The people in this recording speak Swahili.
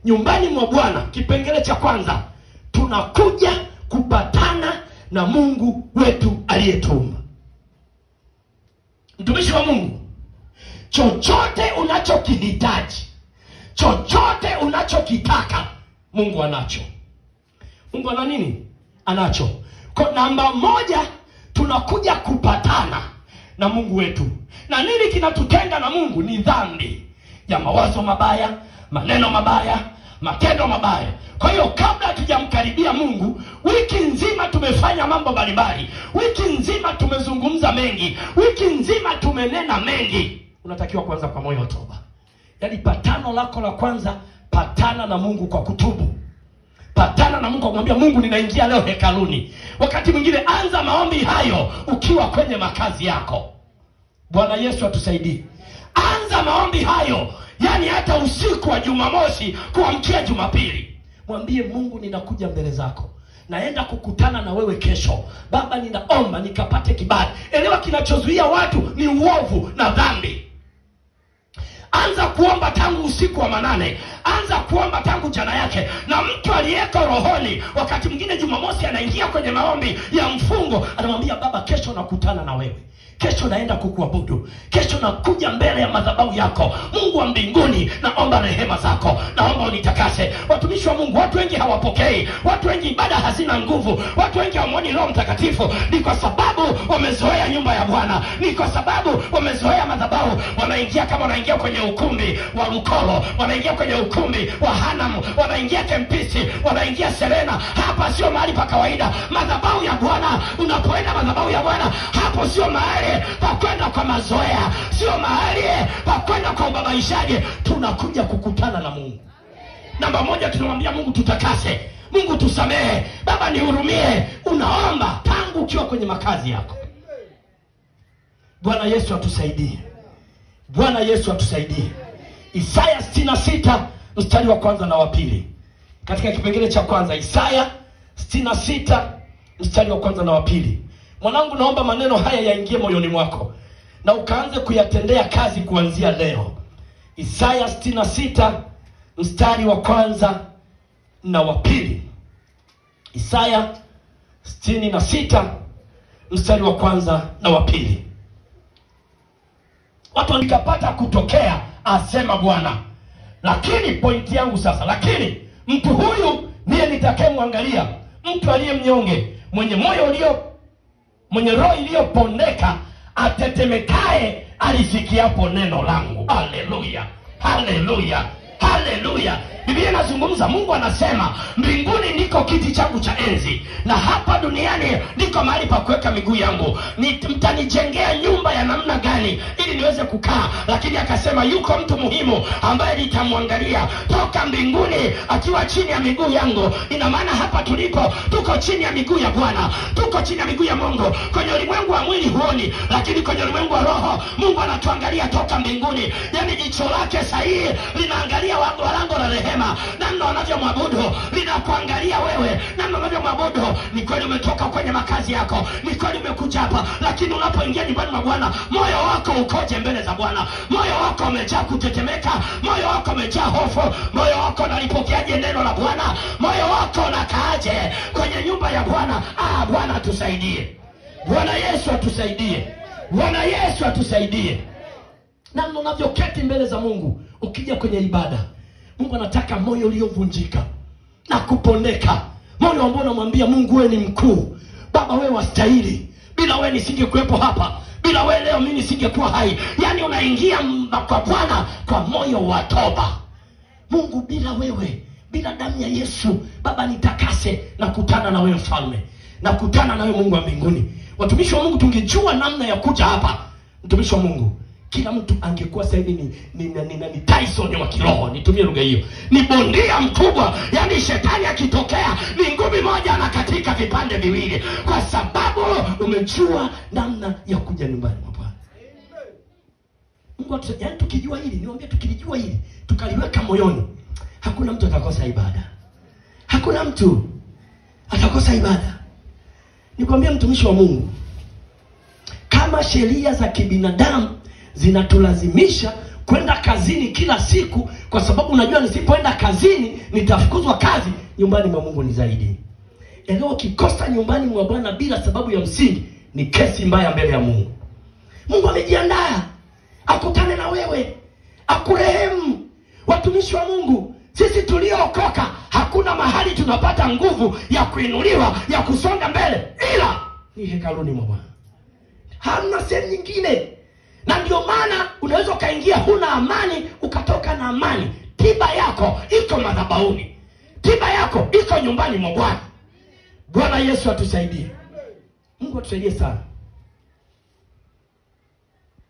Nyumbani mwa Bwana, kipengele cha kwanza, tunakuja kupatana na Mungu wetu aliyetuumba. Mtumishi wa Mungu, chochote unachokihitaji, chochote unachokitaka, Mungu anacho. Mungu ana nini? Anacho. Kwa namba moja, tunakuja kupatana na Mungu wetu. Na nini kinatutenga na Mungu? Ni dhambi ya mawazo mabaya, maneno mabaya, matendo mabaya. Kwa hiyo kabla hatujamkaribia Mungu, wiki nzima tumefanya mambo mbalimbali, wiki nzima tumezungumza mengi, wiki nzima tumenena mengi. Unatakiwa kuanza kwa moyo wa toba. Yaani patano lako la kwanza, patana na Mungu kwa kutubu. Patana na Mungu kwa kumwambia Mungu, ninaingia leo hekaluni. Wakati mwingine anza maombi hayo ukiwa kwenye makazi yako. Bwana Yesu atusaidie. Anza maombi hayo, yani hata usiku wa Jumamosi kuamkia Jumapili. Mwambie Mungu, ninakuja mbele zako, naenda kukutana na wewe kesho. Baba, ninaomba nikapate kibali. Elewa, kinachozuia watu ni uovu na dhambi. Anza kuomba tangu usiku wa manane, anza kuomba tangu jana yake. Na mtu aliyeko rohoni, wakati mwingine Jumamosi anaingia kwenye maombi ya mfungo, anamwambia Baba, kesho nakutana na wewe, kesho naenda kukuabudu, kesho nakuja mbele ya madhabahu yako. Mungu wa mbinguni, naomba rehema zako, naomba unitakase. Watumishi wa Mungu, watu wengi hawapokei, watu wengi ibada hazina nguvu, watu wengi hawamuoni Roho Mtakatifu. Ni kwa sababu wamezoea nyumba ya Bwana, ni kwa sababu wamezoea madhabahu. Wanaingia kama wanaingia kwenye ukumbi wa Lukolo, wanaingia kwenye ukumbi wa Hanam, wanaingia Kempisi, wanaingia Serena. Hapa sio mahali pa kawaida. Madhabahu ya Bwana, unapoenda madhabahu ya Bwana, hapo sio mahali pa kwenda kwa mazoea, sio mahali pa kwenda kwa ubabaishaji. Tunakuja kukutana na Mungu. Namba moja, tunamwambia Mungu tutakase, Mungu tusamehe, Baba nihurumie. Unaomba tangu ukiwa kwenye makazi yako. Bwana Yesu atusaidie. Bwana Yesu atusaidie. Isaya 66 mstari wa kwanza na wa pili. Katika kipengele cha kwanza, Isaya 66 mstari wa kwanza na wa pili. Mwanangu, naomba maneno haya yaingie moyoni mwako na ukaanze kuyatendea kazi kuanzia leo. Isaya 66 mstari wa kwanza na wa pili. Isaya 66 mstari wa kwanza na wa pili. Watu nikapata kutokea, asema Bwana. Lakini pointi yangu sasa, lakini mtu huyu ndiye nitakayemwangalia, mtu aliye mnyonge, mwenye moyo ulio, mwenye roho iliyopondeka, atetemekae alisikiapo neno langu. Haleluya, haleluya, haleluya. Biblia inazungumza, Mungu anasema, mbinguni ndiko kiti changu cha enzi, na hapa duniani ndiko mahali pa kuweka miguu yangu. Mtanijengea nyumba ya namna gani ili niweze kukaa? Lakini akasema yuko mtu muhimu ambaye nitamwangalia toka mbinguni akiwa chini ya miguu yangu. Ina maana hapa tulipo tuko chini ya miguu ya Bwana, tuko chini ya miguu ya Mungu. Kwenye ulimwengu wa mwili huoni, lakini kwenye ulimwengu wa roho Mungu anatuangalia toka mbinguni. Yani jicho lake sahihi linaangalia lango la rehema, namna wanavyomwabudu linakuangalia wewe, namna unavyomwabudu. Ni kweli umetoka kwenye makazi yako, ni kweli umekuja hapa, lakini unapoingia nyumbani mwa Bwana, moyo wako ukoje mbele za Bwana? Moyo wako umejaa kutetemeka, moyo wako umejaa hofu, moyo wako unalipokeaje neno la Bwana? Moyo wako unakaaje kwenye nyumba ya Bwana? Ah, Bwana atusaidie. Bwana Yesu atusaidie. Bwana Yesu atusaidie. Namna unavyoketi mbele za Mungu ukija kwenye ibada, Mungu anataka moyo uliovunjika na kupondeka, moyo ambao unamwambia Mungu, wewe ni mkuu, Baba wewe wastahili, bila wewe nisingekuwepo hapa, bila wewe leo mimi nisingekuwa hai. Yani unaingia kwa Bwana kwa moyo wa toba. Mungu, bila wewe, bila damu ya Yesu, Baba nitakase, nakutana na wewe mfalme, nakutana na wewe Mungu wa mbinguni. Watumishi wa Mungu, tungejua namna ya kuja hapa, mtumishi wa Mungu, kila mtu angekuwa sasa hivi ni Tyson wa kiroho, nitumie lugha hiyo, ni bondia mkubwa. Yani shetani akitokea ni ngumi moja anakatika vipande viwili, kwa sababu umejua namna ya kuja nyumbani mwa Bwana. Mungu atusaidie. Yani tukijua hili, niwaambie, tukilijua hili, tukaliweka moyoni, hakuna mtu atakosa ibada. Hakuna mtu atakosa ibada. Nikwambie mtumishi wa Mungu, kama sheria za kibinadamu zinatulazimisha Kwenda kazini kila siku kwa sababu unajua nisipoenda kazini nitafukuzwa kazi, nyumbani mwa Mungu ni zaidi. Elewa, ukikosa nyumbani mwa Bwana bila sababu ya msingi ni kesi mbaya mbele ya Mungu. Mungu amejiandaa akutane na wewe, akurehemu. Watumishi wa Mungu, sisi tuliookoka hakuna mahali tunapata nguvu ya kuinuliwa, ya kusonga mbele, ila ni hekaluni mwa Bwana. Hamna sehemu nyingine. Na ndio maana unaweza ukaingia huna amani, ukatoka na amani. Tiba yako iko madhabahuni, tiba yako iko nyumbani mwa Bwana. Bwana Yesu atusaidie. Mungu atusaidie sana.